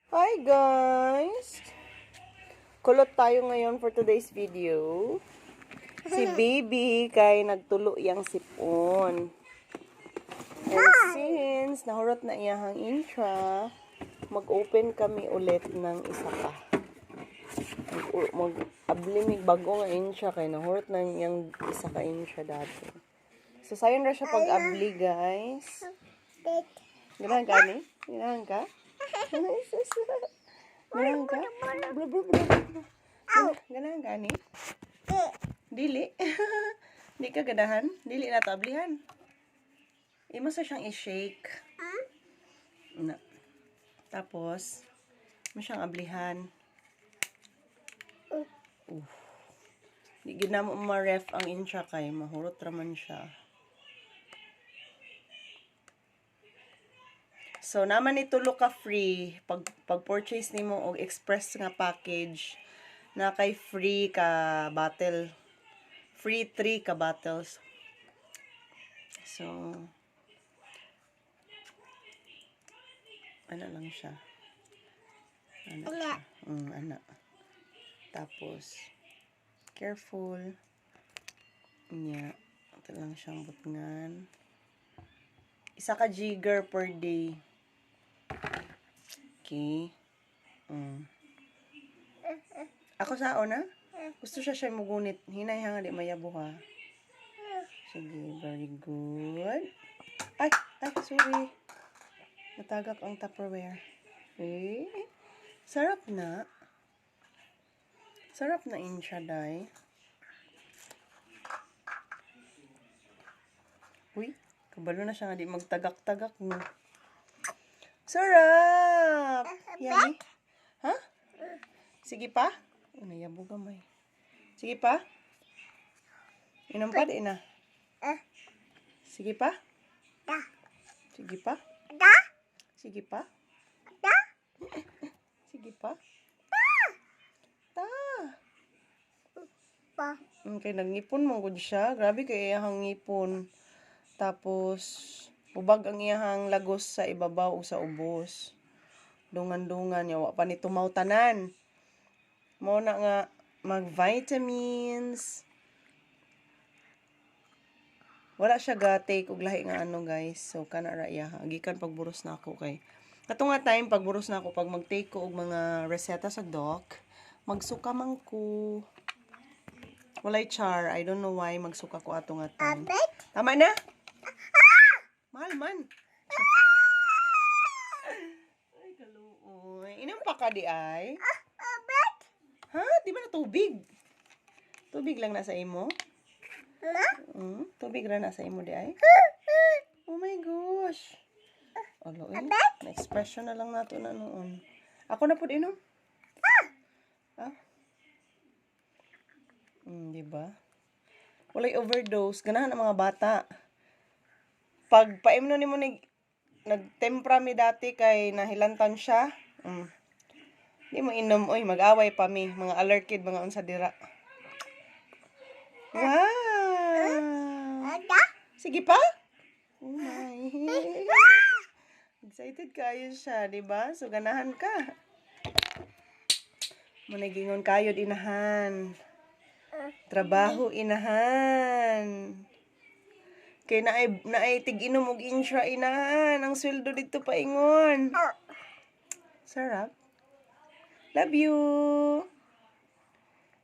Hi guys! Kulot tayo ngayon for today's video. Si baby kay nagtulo yang sipon. And since nahurot na iyahang intra, mag-open kami ulit ng isa pa. Mag-abli mig bago nga intra kay nahurot na iyang isa ka intra dati. So sayon ra siya pag-abli, guys. Ganahan ka ni? Ganahan ka? Ganahan ka? Bro, bro, bro, bro. Ganahan ka ni? Dili. Di ka ganahan? Dili na tablihan. Imo sa siyang i-shake. Na. Tapos, mo siyang ablihan. Oof. Di gid na mo ma-ref ang intra kay mahurot ra man siya. So, naman ni tulo ka free pag purchase nimo og express nga package na kay free ka bottle. Free 3 ka bottles. So, ano lang siya. Ano siya. Ana. Tapos, careful. Nya. Ito lang siyang butngan. Isa ka jigger per day. Okay. Ako sa na? Gusto siya mugunit. Hinay ha nga di mayabo ha. Sige, very good. Ay, ay, sorry. Natagak ang Tupperware. Eh, sarap na. Sarap na incha, day. Uy, kabalo na siya nga di magtagak-tagak no. Sarap! Yummy? Ha? Sige pa? Oh, nayabo gamay. Sige pa? Inom pa, di na. Sige pa? Sige pa? Sige pa? Sige pa? Ta! Okay, nagngipon man gud siya. Grabe kay iyahang ngipon. Tapos, ubag ang iyahang lagos sa ibabaw o sa ubos. Dungan-dungan niya. Wa pa ni tumaw tanan. Mao na nga mag-vitamins. Wala siya ga-take og lahi nga ano, guys. So kana ra iya. Gikan pagburos na ako kay kato nga time pagburos na ako, pag mag-take ko og mga reseta sa doc, magsuka man ko. Walay char. I don't know why magsuka ko ato nga time. Tama na? Mahal man. Ay, kaluoy. Inom pa ka di ay? Ha? Di ba na tubig? Tubig lang na sa imo? Tubig ra na sa imo di ay? Oh my gosh. Alo, eh. Na-expression na lang nato na noon. Ako na po inom. Ah? Di ba? Walay overdose. Ganahan ang mga bata. Pag paimno nimo ni nagtempra mi dati kay nahilantan siya. Di mo inom oy, mag-away pa mi, mga alert kid mga unsa dira. Wow! Sige pa? Oh my. Excited kayo siya, di ba? So ganahan ka. Munagingon kayo inahan. Trabaho inahan. Kay naay tig-inom og intra inahan. Ang sweldo dito paingon. Sarap. Love you.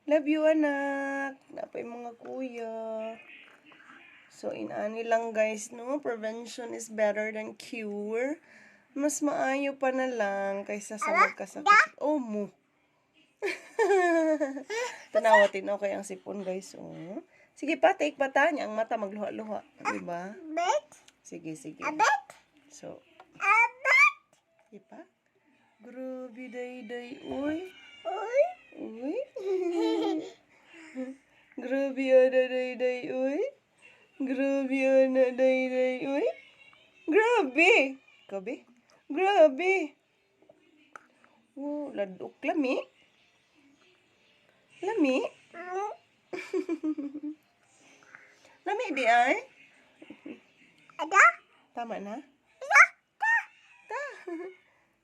Love you, anak. Napay mga kuya. So, inaani lang, guys, no? Prevention is better than cure. Mas maayo pa na lang kaysa sa magkasakit. Oh, mo. Tanawa, tinaw kay ang sipon, guys. Oh. Sige pa, take pa ta niya. Ang mata magluha-luha. Diba? Sige, sige. So, sige pa. Grabe, day, day. Uy. Uy. Grabe, ana, day, day. Uy. Grabe, ana, day, day. Uy. Grabe. Grabe. Grabe. Oh, ladok. Lami. Lami. Lami di ay? Tama na? Ta.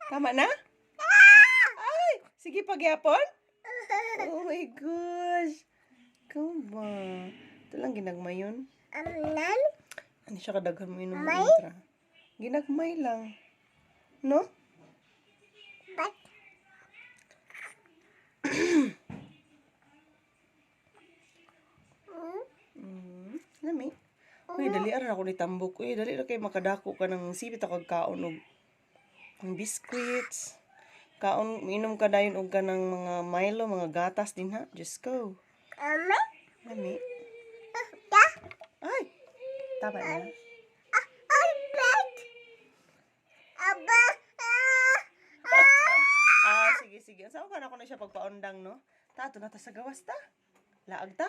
Tama na? Sige pagyapon? Oh my gosh. Ikaw ba? Ito lang ginagmay yun. Amnan? Ano siya kadaghan mo inom mo, May? Intra? Ginagmay lang. No? But Lami. Uy, dali ara ako ni tambok. Uy, dali ra kay makadako ka ng sibit ako kaon og ang biscuits. Kaon, minom ka dayon og kanang mga Milo, mga gatas din ha. Just go. Ame? Lami. Da? Ay. Tama na. Ah, ay, bed. Aba. Ah, ah. Ah, sige, sige. Ang ka na ako na siya pagpaundang, no? Ta, ato na ta sa gawas ta. Laag ta.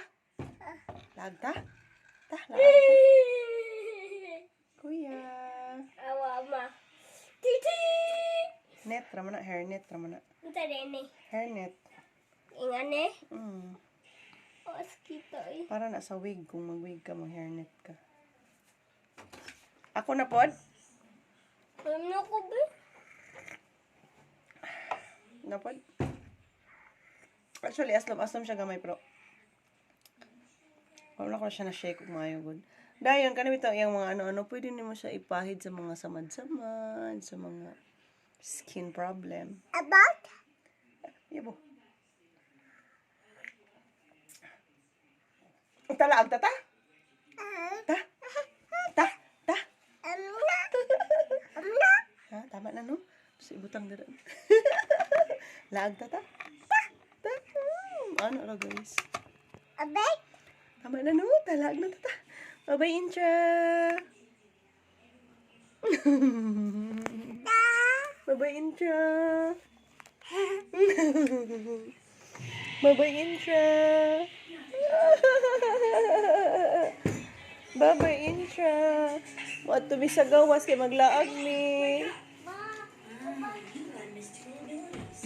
Laag ta. Ta, laag ta. Kuya. Awa ma. Titi. Net, raman na. Hair net, raman na. Unsa din ni? Hair net. Ingane? Oh, mosquito eh. Para na sa wig. Kung mag-wig ka, mag-hairnet ka. Ako na pod? Ano ko ba? Na pod? Actually, aslom-aslom siya gamay, pero wala ko na siya na-shake ug maayo gud. Dayon, kani bitaw iyang mga ano-ano, pwede nimo siya ipahid sa mga samad-samad, sa mga skin problem. About? Yabo. Talaag ta ta? Ta? Ta? Ta? Amna? Amna? Ha? Tama na, no? Tapos ibutang dira. Laag ta ta? Ta? Ta? Ano ra, guys? Abay? Tama na, no? Talaag na ta ta. Bye-bye, Intra! Ta? Bye-bye, Intra! Bye-bye, Intra! Bye-bye, Intra! Moadto mi sa gawas kay maglaag mi.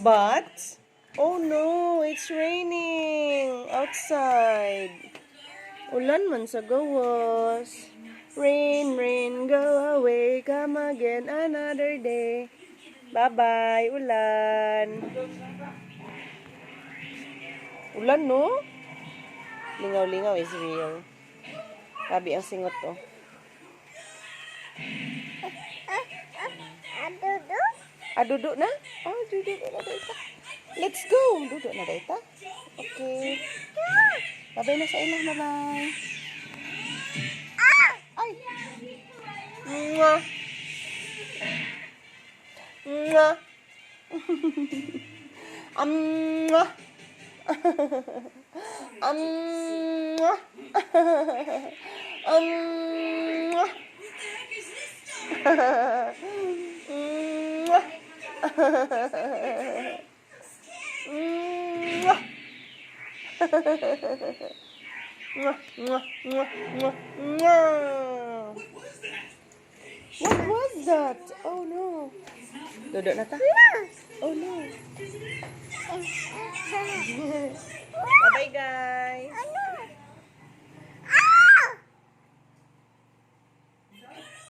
But, oh no, it's raining outside. Ulan man sa gawas. Rain, rain, go away, come again another day. Bye-bye, ulan. Ulan, no? Lingaw-lingaw is real. Tabi ang singot, oh. Adudu? Ah, dudo na? Oh, dudo na dayta. Let's go! Dudo na dayta. Okay. Bye-bye na sa ilang. Bye-bye. Ay! Mwah! Mwah! Mwah! Mwah! Mwah! Mwah! Mwah! Mwah, mwah, mwah, mwah, mwah. What was that? Oh no. Dudo na ta? Oh no. Bye-bye, guys.